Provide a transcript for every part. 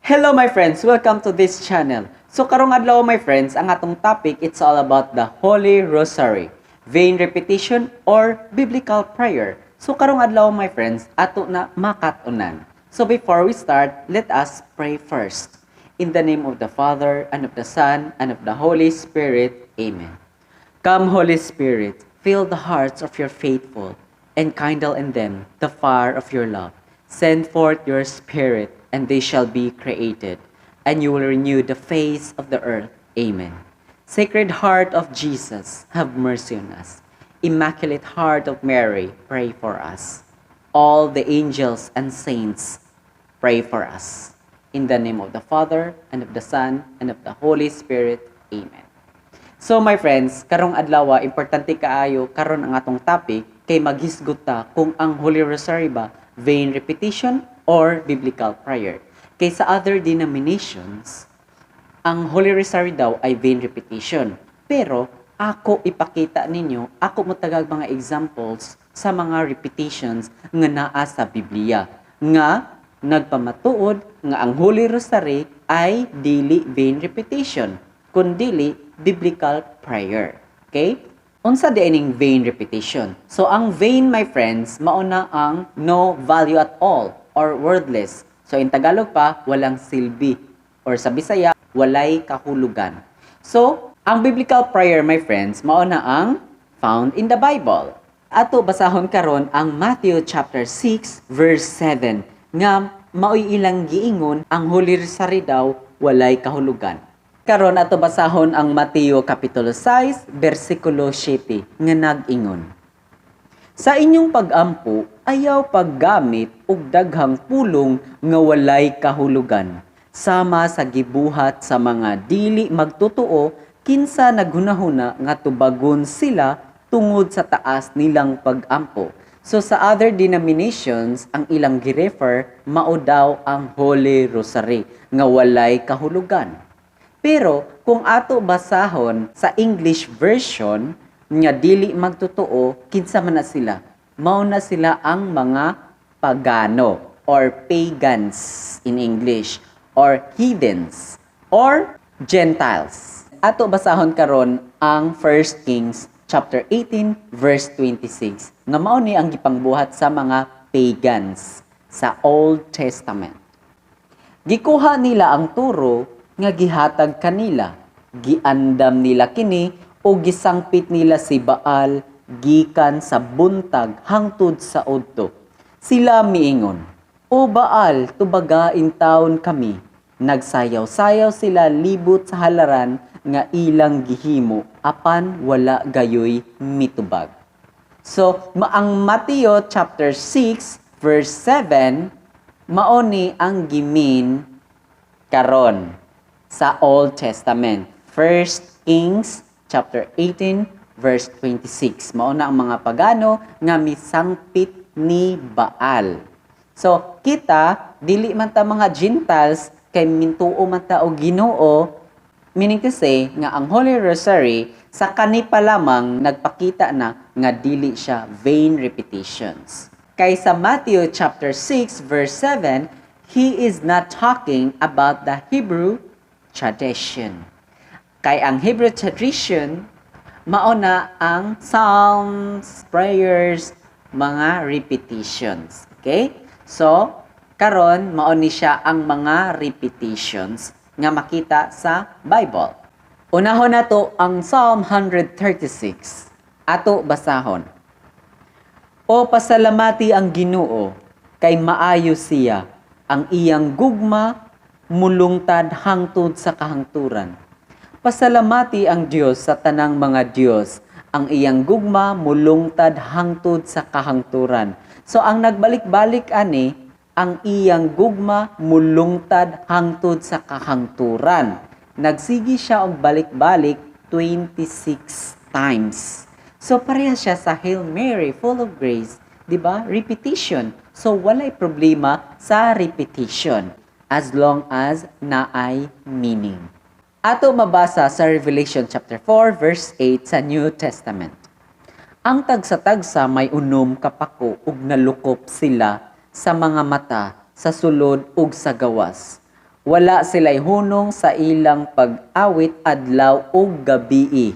Hello, my friends! Welcome to this channel. So karong adlaw, my friends, ang atong topic, it's all about the Holy Rosary, vain repetition or biblical prayer. So karong adlaw, my friends, ato na makat-unan. So before we start, let us pray first. In the name of the Father, and of the Son, and of the Holy Spirit. Amen. Come, Holy Spirit, fill the hearts of your faithful, and kindle in them the fire of your love. Send forth your Spirit, and they shall be created, and you will renew the face of the earth. Amen. Sacred Heart of Jesus, have mercy on us. Immaculate Heart of Mary, pray for us. All the angels and saints, pray for us. In the name of the Father, and of the Son, and of the Holy Spirit. Amen. So my friends, karong adlaw, importante kaayo karon ang atong topic kay maghisgot ta kung ang Holy Rosary ba vain repetition or biblical prayer. Kay sa other denominations, ang Holy Rosary daw ay vain repetition. Pero ako ipakita ninyo, ako motagag mga examples sa mga repetitions nga naa sa Biblia nga nagpamatuod nga ang Holy Rosary ay dili vain repetition kundili biblical prayer. Okay? Unsa di ining vain repetition? So ang vain, my friends, mao na ang no value at all or worthless. So in Tagalog pa, walang silbi, or sa Bisaya, walay kahulugan. So, ang biblical prayer, my friends, mao na ang found in the Bible. Ato basahon karon ang Matthew chapter 6 verse 7 nga maoy ilang giingon ang Holy Rosary daw walay kahulugan. Karon ato basahon ang Mateo kapitulo 6 bersikulo 7 nga nag-ingon: "Sa inyong pag-ampo, ayaw paggamit og daghang pulong nga walay kahulugan, sama sa gibuhat sa mga dili magtotoo, kinsa naghunahuna nga tubagon sila tungod sa taas nilang pag-ampo." So sa other denominations, ang ilang girefer mao daw ang Holy Rosary nga walay kahulugan. Pero kung ato basahon sa English version nga dili magtotoo, kinsa man na sila? Mao na sila ang mga pagano or pagans in English or heathens or Gentiles. Ato basahon karon ang 1 Kings chapter 18 verse 26 nga mao ni ang gipangbuhat sa mga pagans sa Old Testament. "Gikuha nila ang turo nga gihatag kanila. Giandam nila kini o gisangpit nila si Baal gikan sa buntag hangtod sa udto. Sila miingon, 'O Baal, tubaga intawon kami.' Nagsayaw-sayaw sila libot sa halaran nga ilang gihimo, apan wala gayoy mitubag." So, ang Mateo chapter 6 verse 7 mao ni ang gi-mean karon sa Old Testament. 1 Kings chapter 18 verse 26. Mao na ang mga pagano nga misangpit ni Baal. So, kita dili man ta mga Gentiles kay mintuo man ta og Ginoo, meaning to say nga ang Holy Rosary sa kani pa lamang nagpakita na nga dili siya vain repetitions. Kay sa Matthew chapter 6 verse 7, he is not talking about the Hebrew tradition. Kay ang Hebrew tradition, mao na ang psalms, prayers, mga repetitions. Okay? So, karon mao ni siya ang mga repetitions nga makita sa Bible. Unahon nato ang Psalm 136. Ato basahon. "O pasalamati ang Ginoo kay maayo siya, ang iyang gugma mulungtad hangtod sa kahangturan. Pasalamati ang Dios sa tanang mga Dios, ang iyang gugma mulungtad hangtod sa kahangturan." So ang nagbalik-balik ani, ang iyang gugma mulungtad hangtod sa kahangturan. Nagsigi siya og balik-balik 26 times. So pareha siya sa "Hail Mary, full of grace," 'di ba? Repetition. So walay problema sa repetition as long as naay meaning. Ato mabasa sa Revelation chapter 4 verse 8 sa New Testament. "Ang tagsa-tagsa may 6 ka pako ug nalukop sila sa mga mata sa sulod ug sa gawas. Wala sila'y hunong sa ilang pag-awit adlaw ug gabii.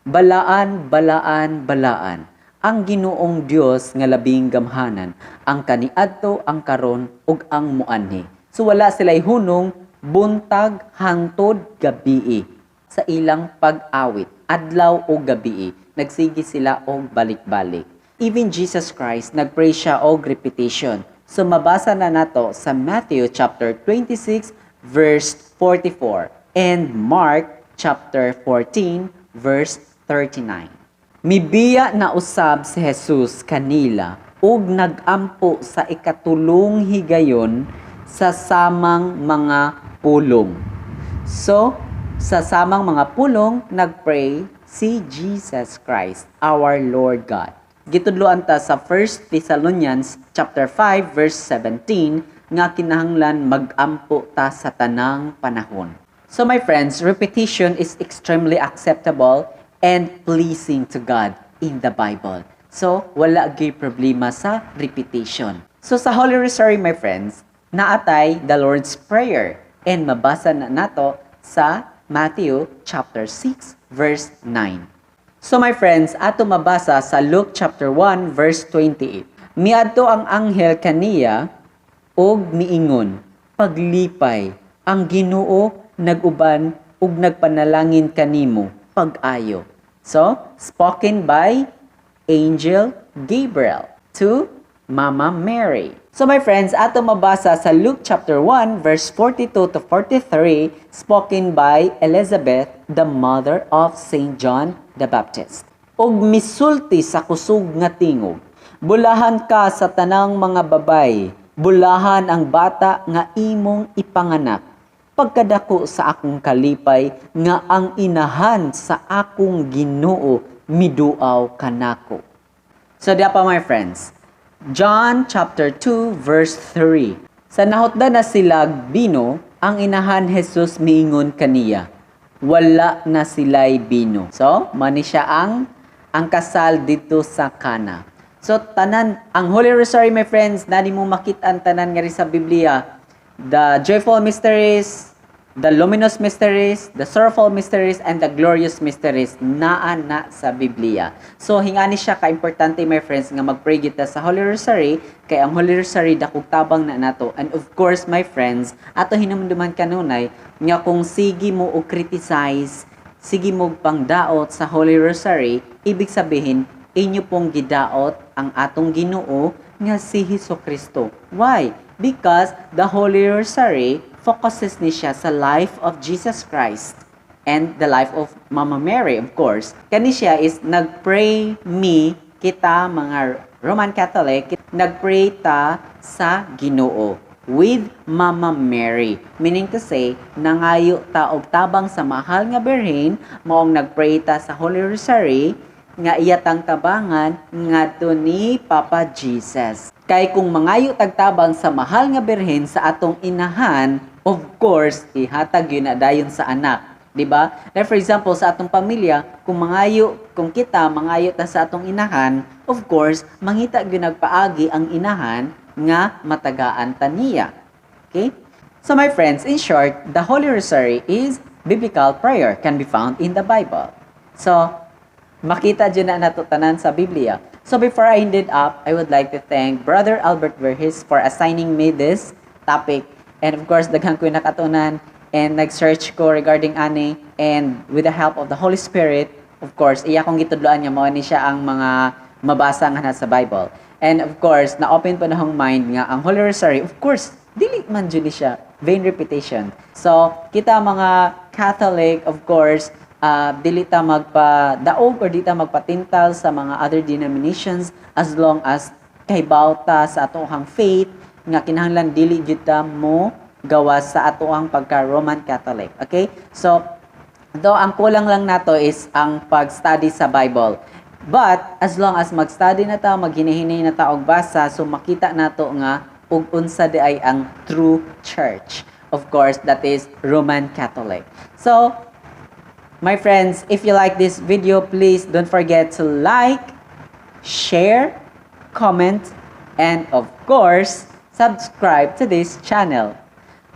Balaan, balaan, balaan ang Ginoong Dios nga labing gamhanan, ang kaniadto, ang karon ug ang muanhi. So wala sila'y hunong buntag hangtod gabii sa ilang pag-awit, adlaw o gabii. Nagsige sila og balik-balik. Even Jesus Christ, nagpray siya og repetition. So mabasa na nato sa Matthew chapter 26 verse 44 and Mark chapter 14 verse 39. Mibiya na usab si Jesus kanila ug nagampo sa ikatulong higayon sa samang mga pulong. So, sa samang mga pulong, nagpray si Jesus Christ, our Lord God. Gitudloan ta sa 1 Thessalonians chapter 5 verse 17 nga kinahanglan magampo ta sa tanang panahon. So my friends, repetition is extremely acceptable and pleasing to God in the Bible. So, wala gyud problema sa repetition. So sa Holy Rosary, my friends, naatay the Lord's Prayer and mabasa na nato sa Matthew chapter 6 verse 9. So my friends, ato mabasa sa Luke chapter 1 verse 28. Miadto ang anghel kaniya ug miingon, "Paglipay, ang Ginoo nag-uban ug nagpanalangin kanimo pag-ayo." So, spoken by Angel Gabriel to Mama Mary. So my friends, ato mabasa sa Luke chapter 1 verse 42 to 43, spoken by Elizabeth, the mother of Saint John the Baptist. Ug misulti sa kusog nga tingog, "Bulahan ka sa tanang mga babay, bulahan ang bata nga imong ipanganak. Pagkadako sa akong kalipay nga ang inahan sa akong Ginoo miduaw kanako." So diya pa, my friends, John chapter 2 verse 3. Sa nahutdan na sila bino, ang inahan Jesus miingon kaniya, "Wala na sila'y bino." So, mani siya ang kasal dito sa Cana. So, tanan, ang Holy Rosary, my friends, nani mo makita ang tanan nga rin sa Biblia. The joyful mysteries, the luminous mysteries, the sorrowful mysteries, and the glorious mysteries naa na sa Biblia. So, hingani siya ka-importante, my friends, nga mag-pray kita sa Holy Rosary, kay ang Holy Rosary dakog tabang na nato. And of course, my friends, ato hinumduman kanunay nga kung sige mo og criticize, sige mo pangdaot sa Holy Rosary, ibig sabihin, inyo pong gidaot ang atong Ginoo nga si Hesus Kristo. Why? Because the Holy Rosary focuses ni siya sa life of Jesus Christ and the life of Mama Mary, of course. Kani siya is nagpray mi kita mga Roman Catholic, nagpray ta sa Ginoo with Mama Mary. Meaning to say, nangayo ta og tabang sa mahal nga Birhen, maong nagpray ta sa Holy Rosary nga iya tang tabangan ngadto ni Papa Jesus. Kay kung mangayo tagtabang sa mahal nga Birhen sa atong inahan, of course, ihatag yun na dayon sa anak. Di ba? Like for example, sa atong pamilya, kung mangayo, kung kita mangayo ta sa atong inahan, of course, mangita gyud nagpaagi ang inahan nga matagaan ta niya. Okay? So my friends, in short, the Holy Rosary is biblical prayer, can be found in the Bible. So, makita dyan na nato tanan sa Biblia. So before I ended up, I would like to thank Brother Albert Verhis for assigning me this topic. And of course, daghan ko yung nakatunan and nag-search ko regarding ani, and with the help of the Holy Spirit, of course, iya kong gitudloan niya mao ni siya ang mga mabasa nga na sa Bible. And of course, na-open pa na akong mind nga ang Holy Rosary, of course, dili man jud ni siya vain repetition. So, kita mga Catholic, of course, dili ta magpadaog or di ta magpatintal sa mga other denominations as long as kahibaw ta sa atoang faith nga kinahanglan dili jud ta mo gawas sa atoang pagka Roman Catholic. Okay? So, though ang kulang lang nato is ang pag-study sa Bible. But as long as mag-study na ta, maghinihinay na ta og basa, so makita nato nga ug unsa di ay ang true church. Of course, that is Roman Catholic. So, my friends, if you like this video, please don't forget to like, share, comment, and of course, subscribe to this channel.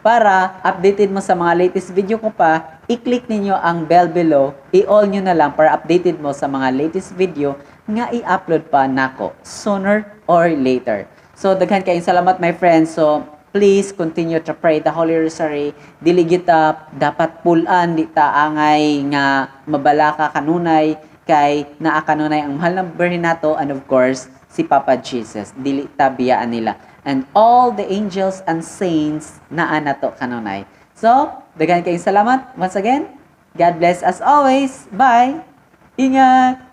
Para updated mo sa mga latest video ko pa, i-click ninyo ang bell below, i-all nyo na lang para updated mo sa mga latest video nga i-upload pa nako sooner or later. So, daghan kayong salamat, my friends. So, please continue to pray the Holy Rosary. Dili kita dapat pulan, di ta angay nga mabalaka kanunay kay naa kanunay ang mahal na Birhen nato and, of course, si Papa Jesus. Dili ta biyaan nila. And all the angels and saints naa nato kanunay. So, daghan kayong salamat once again. God bless as always. Bye. Ingat.